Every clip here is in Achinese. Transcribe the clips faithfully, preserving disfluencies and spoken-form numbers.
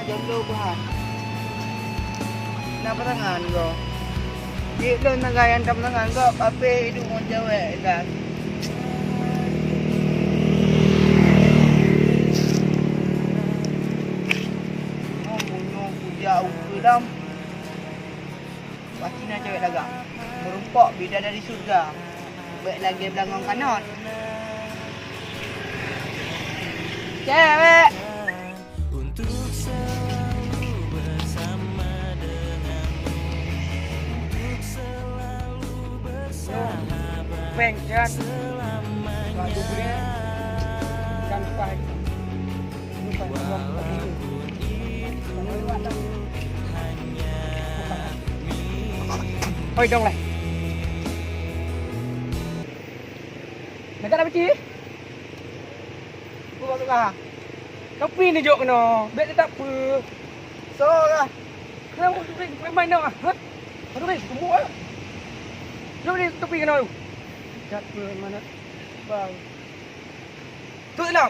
Jomblo buhan. Na pasangan gob. Jeuet lôn sagai nyang ka pasangan gob, tapi idup ngon cewek dah. Nyoe meunyoe kujak u keulam, pasti na cewek lagak. Meurumpok bidadari syurga. Bèk lagèe beulangong kanot. Cewek! Pèng jan. Ka dubri. Jan pai. Oi, dong lé. Nak tak piti? Buka, buka. Tapi ni jok kena. Bèk tak apa. So lah. Kenapa tu ni? Main-main dah. Ha? Aduh, ni, gemuk ah. Jom ni, tapi kena tu. Kat mana? Bang. Tu ilap.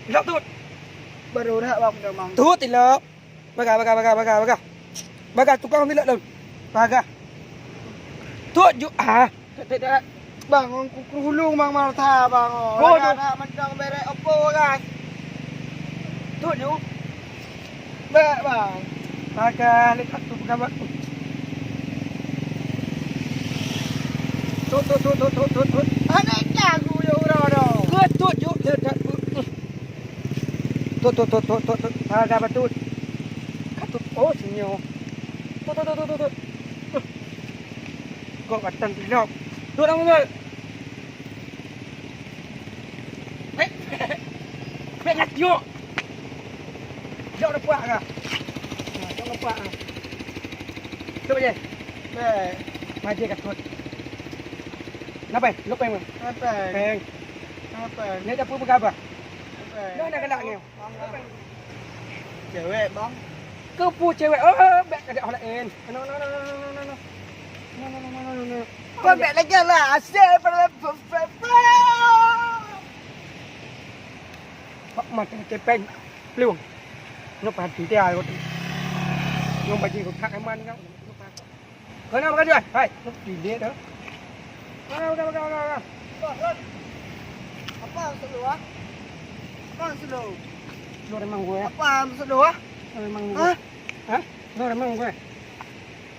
Ilap tu. Baru dah bang, dah bang. Tu ilap. Bagah, bagah, bagah, bagah, bagah. Bagah, tukang silap lôn. Bagah. Tuet ju-, ah. Tak, tak, tak. Bang, ku, ku hulung bang, marasa bang. Oh, bagah tu. Nak mantong berek opo, guys. Tuet ju. Bèk, bang. Bagah, lé kat tu peugah bak tu. Tuet, tuet, tuet. Aneuk nyan ku yo uroe tu. Tuet, tuet ju, lé kat tu. Tuet, tuet, tuet, tuet, tuet, tuet. Ada betul. Katut. Oh, senyum. Tuet, tuet, tuet, tuet, tuet. Kok batang tilok. Tuet nama tu? Eh. Bèk ngat yuk. Jok lepak kah? Nah, jok lepak ah. Tuet je. Bèk. Maje katut. Napa? Lok pèng. Pèng. Pèng. Napa? Ni dah pun bergabah. Pèng. Nah, nak galak ni. Cewek, bang. Keupeue cewek? Oh, bèk kada orang lain. No, no, no. No, no, no, no, no, no. Kau bèk lagi lah. Asyik. Pak mata kepeng. Peluang. Nyoe pati dia. Nyoe baju kau tak aman kau. Kena makan jual. Hai, tu pilih tu. Makan, makan, makan, makan, makan. Apa maksud lu, ah? Apa maksud lu? Lu memang gue. Apa maksud lu, ah? Lu memang gue. Hah? Hah? Lu memang gue.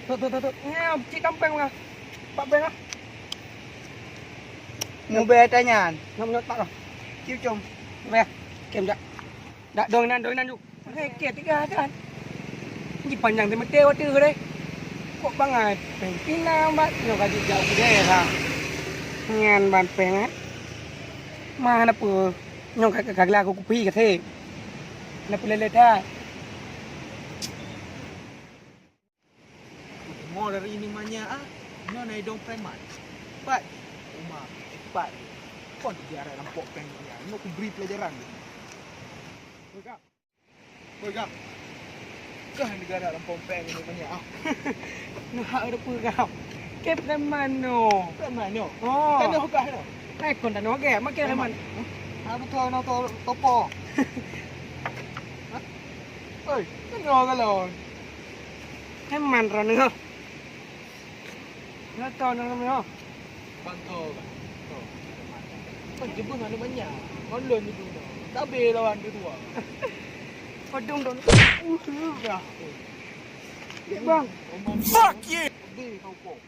Tu, tu, tu, tu. Ni, cik kampung lah. Pak Beng lah. Mau bayar tanyan. Nak menyok tak lah. Cium, cium. Bayar. Kem tak. Dak dong nan, dong nan ju. Oke, tiga kan. Ji panjang teumeute watèe deh. Kok bangai pèng pinang bat nyoe ka jijak u daerah. Nyan ban pèng eh. Mana peue? Nyoe ka, ka, ka geulaku kupi ka seh. Kenapa lelet that? Kudeungo dari Uni Manya ah, nyoe na idong preman. Pat? Uma, eh, pat. Kon diarak rampok pèng nyan. Nyoe kubri pelajaran. Woi, Kak. Woi, Kak. Kah negara rampok pèng Uni Manya ah. Nyoe hak ada peugah. Ke preman nyoe. Preman nyoe? Oh. Tanoh kah nyoe? Eh, kon tanoh ke? Makai preman. Hah? Hah, beutôi nyoe to-, topo. Hah? Oi, tanoh galon. Preman droeneuh. Nyoe to nyoe, nyoe. Bang, to, bang. To. Kan jebeueng aneuk banyak. Kon lôn jebeueng. Tabe lawan keudua. Padum don. Uh, dah. Bang. Fuck you. Tabe kau kong.